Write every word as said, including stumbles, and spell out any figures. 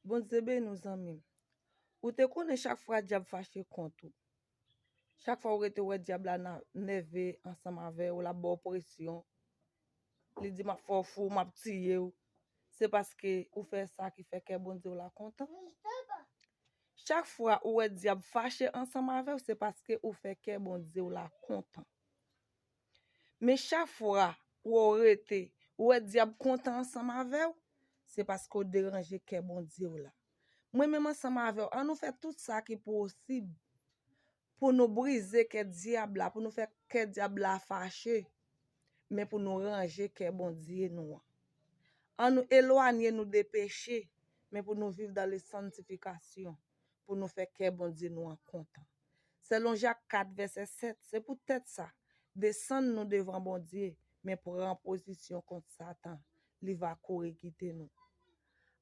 Bondye beni w, zanmi m. Ou te konnen chak fwa dyab fache kont ou, chak fwa ou rete wè dyab la nan nève ansanm avè w, l ap ba w presyon, li di, "M ap fè w fou, m ap tiye w," se paske ou fè sa ki fè kè Bondye w la kontan. Chak fwa ou wè dyab fache ansanm avè w, se paske ou fè kè Bondye w la kontan. Men chak fwa ou rete, ou wè dyab kontan ansanm avè w, se paske w deranje kè Bondye w la. Mwen menm ansanm avè w, ann nou fè tout sa ki posib pou nou brize kè dyab la, pou nou fè kè dyab la fache, men pou nou ranje kè Bondye nou an. Ann nou elwanye nou de peche, men pou nou viv dans la sanctification, pou nou fè kè Bondye nou an kontan. Selon Jak kat vèsè sèt, se poutèt sa, desann nou devan Bondye, men pran pozisyon kont Satan, li va kouri kite nou.